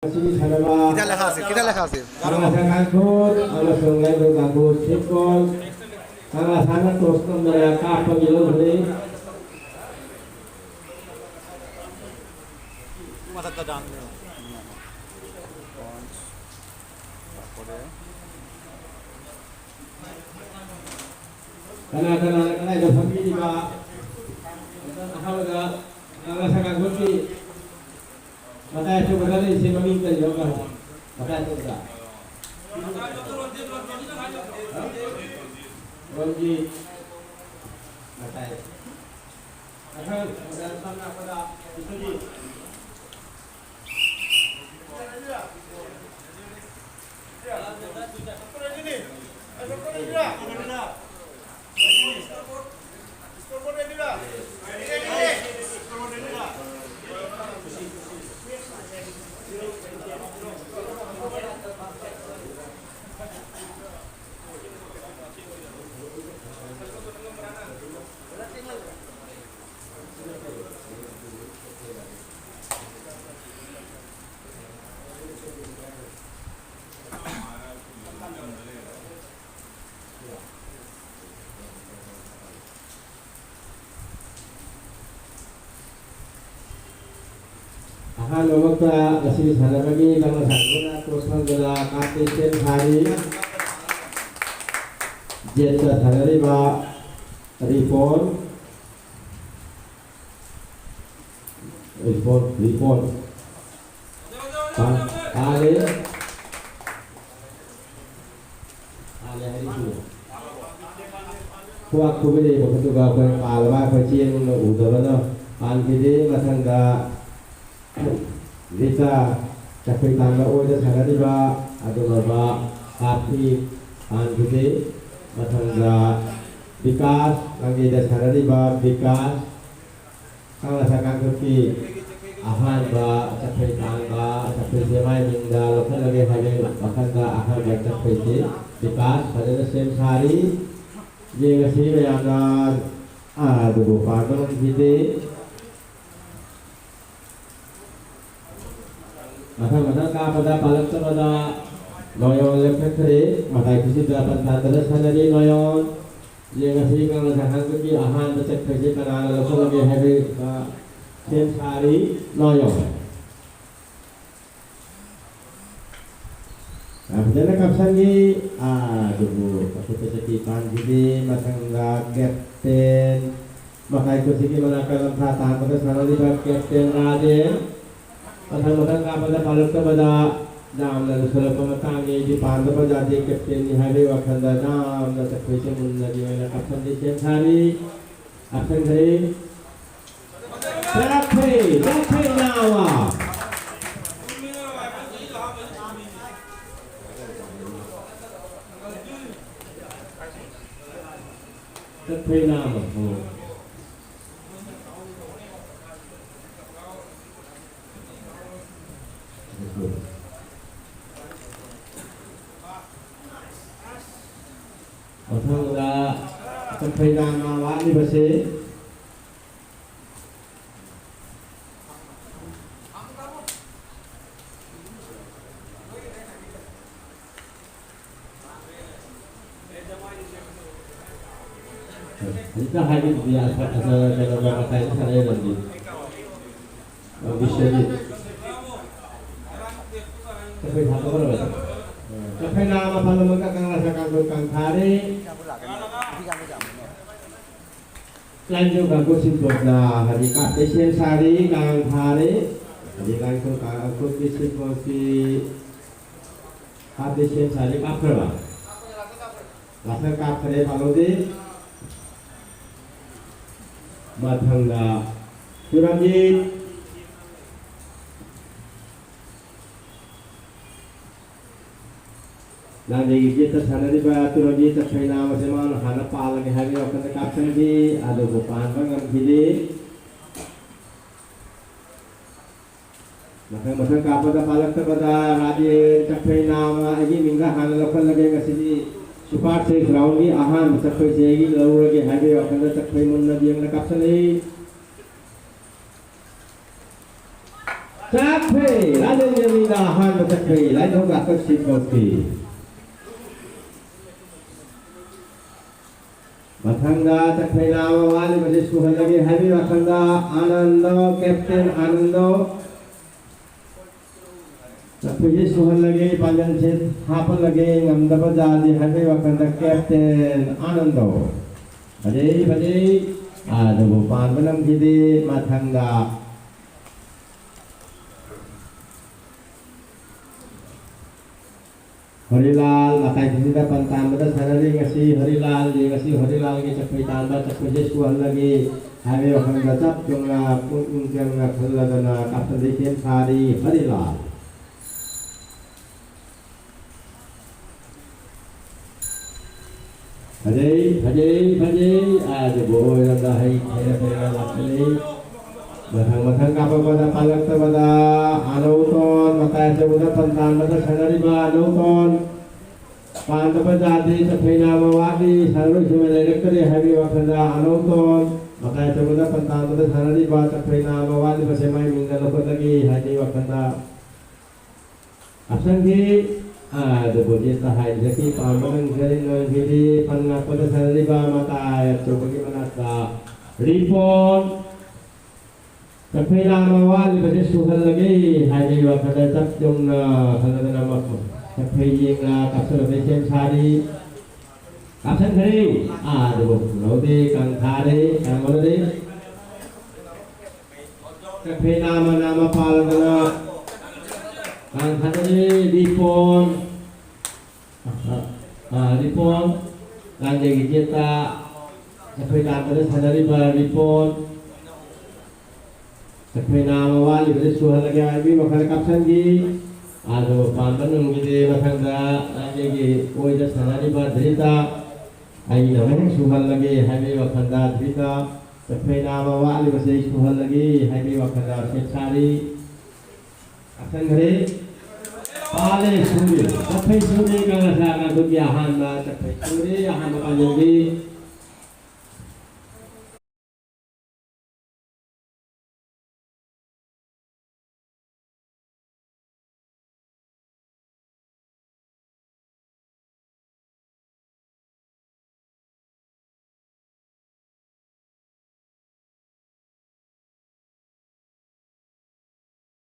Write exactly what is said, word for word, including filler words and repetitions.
ꯉꯁꯤꯒꯤ ꯁꯥꯟꯅꯕ ꯈꯤꯇꯪ ꯂꯩꯈꯥꯁꯦ, ꯈꯤꯇꯪ ꯂꯩꯈꯥꯁꯦ꯫ ꯀꯪꯂꯥ ꯁꯉꯥꯏꯈꯣꯠ ꯑꯃꯁꯨꯡ ꯂꯩꯃꯔꯦꯟ ꯀꯥꯡꯕꯨ ꯁꯤꯠꯀꯣꯟ꯫ ꯀꯪꯂꯥ ꯁꯅꯥꯅ toss ꯅꯝꯗꯅ ꯀꯥꯞꯄꯒꯤ ꯂꯧꯈ꯭ꯔꯦ꯫ ꯃꯊꯛꯇ ꯗꯥꯟ ꯇꯧꯔꯣ꯫ ꯀꯅꯥ ꯀꯅꯥꯅ ꯀꯗꯥꯏꯗ ꯐꯝꯕꯤꯔꯤꯕ? ꯑꯍꯥꯟꯕꯗ ꯀꯪꯂꯥ ꯁꯉꯥꯏꯈꯣꯠꯀꯤ ꯃꯇꯥꯏ ꯑꯆꯧꯕꯗ ꯂꯩꯁꯦ ꯃꯃꯤꯡ ꯀꯔꯤꯅꯣ ꯈꯪꯕ꯭ꯔꯣ? ꯃꯇꯥꯏ ꯑꯆꯧꯕꯗ꯫ ꯔꯣꯝꯒꯤ ꯃꯇꯥꯏ꯫ ꯃꯊꯪ ꯁꯝꯅ ꯍꯥꯏꯔꯕꯗ ꯕꯤꯁ꯭ꯋꯖꯤꯠ꯫ ꯑꯍꯥꯟꯕꯃꯛꯇ ꯉꯁꯤꯒꯤ ꯁꯥꯟꯅꯕꯒꯤ ꯂꯝꯅ ꯁꯥꯟꯅꯕꯅ ꯀꯣꯁ ꯐꯪꯗꯅ ꯀꯥꯞꯇꯦ ꯁꯦꯝ ꯁꯥꯔꯤ꯫ ꯖꯦꯠꯇ ꯁꯥꯟꯅꯔꯤꯕ ꯔꯤꯄꯣꯟ, ꯔꯤꯄꯣꯟ, ꯔꯤꯄꯣꯟ꯫ ꯄꯥ-, ꯄꯥꯜꯂꯦ꯫ ꯄꯥꯜꯂꯦ ꯍꯥꯏꯔꯤꯁꯤꯕꯨ꯫ ꯈꯨꯕꯥꯛ ꯈꯨꯕꯤꯔꯛꯏ ꯃꯈꯨꯠꯇꯨꯒ ꯑꯩꯈꯣꯏ ꯄꯥꯜꯂꯕ ꯑꯩꯈꯣꯏ ꯆꯦꯡꯅ ꯎꯗꯕꯅ ꯄꯥꯟꯈꯤꯗꯦ꯫ ꯃꯊꯪꯗ ꯔꯤꯇꯥ ꯆꯈꯣꯏ ꯇꯥꯡꯕ ꯑꯣꯏꯅ ꯁꯥꯟꯅꯔꯤꯕ ꯑꯗꯨꯒꯨꯝꯂꯕ ꯀꯥꯞꯄꯤ ꯄꯥꯟꯈꯤꯗꯦ꯫ ꯃꯊꯪꯗ ꯕꯤꯀꯥꯁ ꯂꯪꯒꯩꯗ ꯁꯥꯟꯅꯔꯤꯕ ꯕꯤꯀꯥꯁ ꯀꯪꯂꯥ ꯁꯉꯥꯏꯈꯣꯠꯀꯤ ꯑꯍꯥꯟꯕ ꯆꯈꯣꯏ ꯇꯥꯡꯕ ꯆꯈꯣꯏꯁꯦ ꯃꯥꯏ ꯃꯤꯡꯗ ꯂꯧꯈꯠꯂꯒꯦ ꯍꯥꯏꯕꯒꯤ ꯋꯥꯈꯜꯗ ꯑꯍꯥꯟꯕ ꯆꯈꯣꯏꯁꯦ ꯕꯤꯀꯥꯁ ꯐꯖꯅ ꯁꯦꯝ ꯁꯥꯔꯤ꯫ ꯌꯦꯡꯉꯁꯤ ꯃꯌꯥꯝꯅ꯫ ꯑꯥ, ꯑꯗꯨꯕꯨ ꯄꯥꯟꯕ ꯉꯝꯈꯤꯗꯦ꯫ ꯃꯊꯪ ꯃꯊꯪ ꯀꯥꯞꯄꯗ ꯄꯥꯜꯂꯛꯇꯕꯗ ꯅꯣꯌꯣꯟ ꯂꯦꯞꯊꯣꯛꯈ꯭ꯔꯦ꯫ ꯃꯇꯥꯏ ꯈꯨꯁꯤꯗ ꯄꯟꯊꯥꯟꯗꯅ ꯁꯥꯟꯅꯔꯤ ꯅꯣꯌꯣꯟ꯫ ꯌꯦꯡꯉꯁꯤ ꯀꯪꯂꯥ ꯁꯪꯍꯥꯡꯕꯒꯤ ꯑꯍꯥꯟꯕ ꯆꯠꯈ꯭ꯔꯤꯁꯦ ꯀꯅꯥꯅ ꯂꯧꯁꯤꯜꯂꯒꯦ ꯍꯥꯏꯕ ꯁꯦꯝ ꯁꯥꯔꯤ ꯅꯣꯌꯣꯟ꯫ ꯌꯥꯝ ꯐꯖꯅ ꯀꯥꯞꯁꯟꯈꯤ꯫ ꯑꯗꯨꯕꯨ ꯑꯇꯣꯞꯄ ꯆꯠꯄꯤ ꯄꯥꯟꯈꯤꯗꯦ꯫ ꯃꯊꯪꯗ ꯀꯦꯞꯇꯦꯟ ꯃꯈꯥꯏ ꯀꯨꯟꯁꯤꯒꯤ ꯃꯅꯥꯛꯇ ꯂꯝꯊꯥ ꯇꯥꯟꯕꯗ ꯁꯥꯟꯅꯔꯤꯕ ꯀꯦꯞꯇꯦꯟ ꯔꯥꯖꯦꯟ꯫ ꯃꯊꯪ ꯃꯊꯪ ꯀꯥꯞꯄꯗ ꯄꯥꯜꯂꯛꯇꯕꯗ ꯌꯥꯝꯅ ꯂꯨꯁꯜꯂꯛꯄ ꯃꯇꯥꯡꯅꯤ꯫ ꯑꯩꯗꯤ ꯄꯥꯟꯗꯕ ꯌꯥꯗꯦ꯫ ꯀꯦꯞꯇꯦꯟꯅꯤ ꯍꯥꯏꯕꯒꯤ ꯋꯥꯈꯜꯗ ꯌꯥꯝꯅ ꯆꯠꯈ꯭ꯔꯤꯁꯦ ꯃꯨꯟꯅꯗꯤ ꯑꯣꯏꯅ ꯀꯥꯞꯁꯟꯗꯦ꯫ ꯁꯦꯝ ꯁꯥꯔꯤ꯫ ꯀꯥꯞꯁꯟꯈ꯭ꯔꯦ꯫ ꯆꯠꯈ꯭ꯔꯦ, ꯆꯠꯈ꯭ꯔꯦ ꯅꯥꯕ꯫ ꯆꯠꯈ꯭ꯔꯦ ꯅꯥꯕ꯫ ꯎꯝ꯫ ꯃꯊꯪꯗ ꯆꯠꯈ꯭ꯔꯦ ꯅꯥꯕ ꯋꯥꯠꯂꯤꯕꯁꯦ꯫ ꯍꯧꯖꯤꯛꯇ ꯍꯥꯏꯈꯤꯕꯗꯤ ꯑꯁ-, ꯑꯁ-, ꯀꯩꯅꯣꯒ ꯉꯁꯥꯏ ꯁꯥꯟꯅꯩ ꯂꯝꯗꯤ꯫ ꯑ, ꯕꯤꯁ꯭ꯋꯖꯤꯠ꯫ ꯆꯠꯈ꯭ꯔꯦ ꯊꯥꯗꯣꯛꯈ꯭ꯔꯕ꯫ ꯆꯠꯈ꯭ꯔꯦ ꯅꯥꯕ ꯃꯐꯝ ꯑꯃꯒ ꯀꯪꯂꯥ ꯁꯀꯥꯡ ꯀꯥꯡꯊꯥꯔꯦ꯫ ꯂꯥꯏꯟꯖꯣ ꯒꯥꯡꯒꯣ ꯁꯤꯟꯇꯣꯛꯅ ꯍꯥꯏꯗꯤ ꯀꯥꯞꯄꯦ ꯁꯦꯝ ꯁꯥꯔꯤ, ꯀꯥꯡ ꯊꯥꯔꯦ꯫ ꯍꯥꯏꯗꯤ ꯂꯥꯏꯟꯖꯣ ꯒꯥꯡꯒꯣ ꯁꯤꯟꯇꯣꯛꯁꯤ ꯀꯥꯞꯄꯦ ꯁꯦꯝ ꯁꯥꯔꯤ, ꯀꯥꯞꯈ꯭ꯔꯕ? ꯂꯥꯁꯅ ꯀꯥꯞꯈ꯭ꯔꯦ, ꯐꯥꯂꯣꯗꯤ꯫ ꯃꯊꯪꯗ ꯇꯨꯔꯥꯃꯤꯠ꯫ ꯂꯥꯟꯖꯩꯒꯤ ꯒꯦꯠꯇ ꯁꯥꯟꯅꯔꯤꯕ ꯇꯨꯔꯒꯤ ꯆꯠꯈ꯭ꯔꯩ ꯅꯥꯕꯁꯦ ꯃꯥꯅ ꯍꯥꯟꯅ ꯄꯥꯜꯂꯒꯦ ꯍꯥꯏꯕꯒꯤ ꯋꯥꯈꯜꯗ ꯀꯥꯞꯁꯤꯟꯈꯤ, ꯑꯗꯨꯕꯨ ꯄꯥꯟꯕ ꯉꯝꯈꯤꯗꯦ꯫ ꯃꯊꯪ ꯃꯊꯪ ꯀꯥꯞꯄꯗ ꯄꯥꯜꯂꯛꯇꯕꯗ ꯔꯥꯖꯦꯟ ꯆꯠꯈ꯭ꯔꯩ ꯅꯥꯃ ꯑꯩꯒꯤ ꯃꯤꯡꯗ ꯍꯥꯟꯅ ꯂꯧꯈꯠꯂꯒꯦ꯫ ꯉꯁꯤꯗꯤ ꯁꯨꯄꯔ ꯁꯤꯛꯁ ꯔꯥꯎꯟꯒꯤ ꯑꯍꯥꯟꯕ ꯆꯠꯈ꯭ꯔꯩꯁꯦ ꯑꯩꯒꯤ ꯂꯧꯔꯒꯦ ꯍꯥꯏꯕꯒꯤ ꯋꯥꯈꯜꯗ ꯆꯠꯈ꯭ꯔꯩ ꯃꯨꯟꯅ ꯌꯦꯡꯅ ꯀꯥꯞꯁꯤꯜꯂꯛꯏ꯫ ꯆꯥꯛꯐꯩ ꯔꯥꯖꯦꯟꯗ꯭ꯔꯅꯤꯅ ꯑꯍꯥꯟꯕ ꯆꯥꯛꯐꯩ ꯂꯥꯏꯊꯧ ꯀꯥꯛꯇ ꯁꯤꯠ ꯀꯣꯠꯈꯤ꯫ ꯃꯊꯪꯗ ꯆꯥꯛꯐꯩ ꯅꯥꯕ ꯋꯥꯠꯂꯤꯕꯁꯤ ꯁꯨꯍꯜꯂꯒꯦ ꯍꯥꯏꯕꯒꯤ ꯋꯥꯈꯜꯗ ꯑꯥꯅꯟꯗꯣ, ꯀꯦꯞꯇꯦꯟ ꯑꯥꯅꯟꯗꯣ, ꯆꯥꯛꯐꯩꯁꯤ ꯁꯨꯍꯜꯂꯒꯦ, ꯄꯥꯡꯒꯜꯁꯦ ꯍꯥꯞꯍꯜꯂꯒꯦ, ꯉꯝꯗꯕ ꯖꯥꯗꯤ ꯍꯥꯏꯕꯒꯤ ꯋꯥꯈꯜꯗ ꯀꯦꯞꯇꯦꯟ ꯑꯥꯅꯟꯗꯣ꯫ ꯐꯖꯩ, ꯐꯖꯩ꯫ ꯑꯗꯨꯕꯨ ꯄꯥꯟꯕ ꯉꯝꯈꯤꯗꯦ꯫ ꯃꯊꯪꯗ ꯍꯔꯤꯂꯥꯜ ꯃꯇꯥꯏ ꯈꯨꯁꯤꯗ ꯄꯟ ꯇꯥꯟꯕꯗ ꯁꯥꯟꯅꯔꯤ ꯉꯁꯤ ꯍꯔꯤꯂꯥꯜꯒꯤ, ꯉꯁꯤ ꯍꯔꯤꯂꯥꯜꯒꯤ ꯆꯥꯛꯐꯩ ꯇꯥꯟꯕ, ꯆꯥꯛꯐꯩꯁꯦ ꯁꯨꯍꯜꯂꯒꯦ ꯍꯥꯏꯕꯒꯤ ꯋꯥꯈꯜꯗ ꯆꯞ ꯆꯨꯝꯅ ꯄꯨꯛꯅꯤꯡ ꯆꯪꯅ ꯈꯜꯂꯗꯅ ꯀꯥꯞꯁꯟꯗ ꯁꯦꯝ ꯁꯥꯔꯤ ꯍꯔꯤꯂꯥꯜ꯫ ꯐꯖꯩ, ꯐꯖꯩ, ꯐꯖꯩ꯫ ꯑꯗꯨꯕꯨ ꯑꯣꯏꯔꯝꯗ ꯍꯩ ꯐꯩꯔ ꯐꯩꯔ ꯂꯥꯛꯀꯅꯤ꯫ ꯃꯊꯪ ꯃꯊꯪ ꯀꯥꯞꯄꯛꯄꯗ ꯄꯥꯜꯂꯛꯇꯕꯗ ꯑꯅꯧꯇꯣꯟ ꯃꯇꯥꯏ ꯑꯆꯧꯕꯗ ꯄꯟ ꯇꯥꯟꯕꯗ ꯁꯥꯟꯅꯔꯤꯕ ꯑꯅꯧꯇꯣꯟ꯫ ꯄꯥꯟꯗꯕ ꯖꯥꯗꯤ ꯆꯥꯛꯐꯩ ꯅꯥꯕ ꯋꯥꯠꯂꯤ, ꯁꯥꯟꯅꯔꯣꯏꯁꯤꯡ ꯂꯩꯔꯛꯇꯔꯦ ꯍꯥꯏꯕꯒꯤ ꯋꯥꯈꯜꯗ ꯑꯅꯧꯇꯣꯟ ꯃꯇꯥꯏ ꯑꯆꯧꯕꯗ ꯄꯟ ꯇꯥꯟꯕꯗ ꯁꯥꯟꯅꯔꯤꯕ ꯆꯥꯛꯐꯩ ꯅꯥꯕ ꯋꯥꯠꯂꯤꯕꯁꯦ ꯃꯥꯏ ꯃꯤꯡꯗ ꯂꯧꯈꯠꯂꯒꯦ ꯍꯥꯏꯕꯒꯤ ꯋꯥꯈꯜꯗ ꯀꯥꯞꯁꯟꯈꯤ꯫ ꯑꯗꯨꯕꯨ ꯖꯦꯠꯇ ꯍꯥꯏꯔꯤꯕꯗꯒꯤ ꯄꯥꯟꯕ ꯉꯝꯈꯤꯗꯦ꯫ ꯅꯣꯏꯒꯤꯗꯤ ꯄꯟ ꯉꯥꯛꯄꯗ ꯁꯥꯟꯅꯔꯤꯕ ꯃꯇꯥꯏ ꯑꯆꯧꯕꯒꯤ ꯃꯅꯥꯛꯇ ꯔꯤꯄꯣꯟ꯫ ꯆꯥꯛꯐꯩ ꯅꯥꯕ ꯋꯥꯠꯂꯤꯕꯁꯦ ꯁꯨꯍꯜꯂꯒꯦ ꯍꯥꯏꯕꯒꯤ ꯋꯥꯈꯜꯗ ꯆꯞ ꯌꯨꯡꯅ ꯈꯜꯂꯗꯅ ꯃꯈꯣꯏ ꯆꯥꯛꯐꯩ ꯌꯦꯡꯅ ꯀꯥꯞꯁꯤꯜꯂꯒ ꯁꯦꯝ ꯁꯥꯔꯤ꯫ ꯀꯥꯞꯁꯟꯈ꯭ꯔꯦ꯫ ꯑꯗꯨꯕꯨ ꯂꯧꯗꯦ, ꯀꯥꯡꯊꯥꯔꯦ, ꯀꯥꯡꯒꯣꯟꯅꯔꯦ꯫ ꯆꯥꯛꯐꯩ ꯅꯥꯃ ꯅꯥꯃ ꯄꯥꯜꯂꯗꯅ ꯀꯥꯡꯊꯥꯔꯦ, ꯔꯤꯄꯣꯟ꯫ ꯑ, ꯑ, ꯔꯤꯄꯣꯟ꯫ ꯂꯥꯡꯖꯩꯒꯤ ꯒꯦꯠꯇ ꯆꯥꯛꯐꯩ ꯇꯥꯟꯕꯗ ꯁꯥꯟꯅꯔꯤꯕ ꯔꯤꯄꯣꯟ꯫ ꯆꯥꯛꯐꯩ ꯅꯥꯃ ꯋꯥꯠꯂꯤꯕꯗꯤ ꯁꯨꯍꯜꯂꯒꯦ ꯍꯥꯏꯕꯒꯤ ꯋꯥꯈꯜꯗ ꯀꯥꯞꯁꯟꯈꯤ꯫ ꯑꯗꯨꯕꯨ ꯄꯥꯟꯕ ꯉꯝꯈꯤꯗꯦ꯫ ꯃꯊꯪꯗ ꯂꯥꯡꯖꯩꯒꯤ ꯑꯣꯏꯗ ꯁꯥꯟꯅꯔꯤꯕ ꯙ꯭ꯔꯤꯇ꯫ ꯑꯩꯅ ꯑꯃꯨꯛ ꯁꯨꯍꯜꯂꯒꯦ ꯍꯥꯏꯕꯒꯤ ꯋꯥꯈꯜꯗ ꯙ꯭ꯔꯤꯇ꯫ ꯆꯥꯛꯐꯩ ꯅꯥꯃ ꯋꯥꯠꯂꯤꯕꯁꯦ ꯑꯩ ꯁꯨꯍꯜꯂꯒꯦ ꯍꯥꯏꯕꯒꯤ ꯋꯥꯈꯜꯗ ꯁꯦꯝ ꯁꯥꯔꯤ꯫ ꯀꯥꯞꯁꯟꯈ꯭ꯔꯦ꯫ ꯄꯥꯜꯂꯦ, ꯁꯨꯔꯦ꯫ ꯆꯥꯛꯐꯩ ꯁꯨꯔꯦ, ꯀꯪꯂꯥꯁꯥ ꯀꯥꯡꯖꯩꯒꯤ ꯑꯍꯥꯟꯕ ꯆꯥꯛꯐꯩ ꯁꯨꯔꯦ, ꯑꯍꯥꯟꯕ ꯄꯥꯟꯖꯟꯕꯤ꯫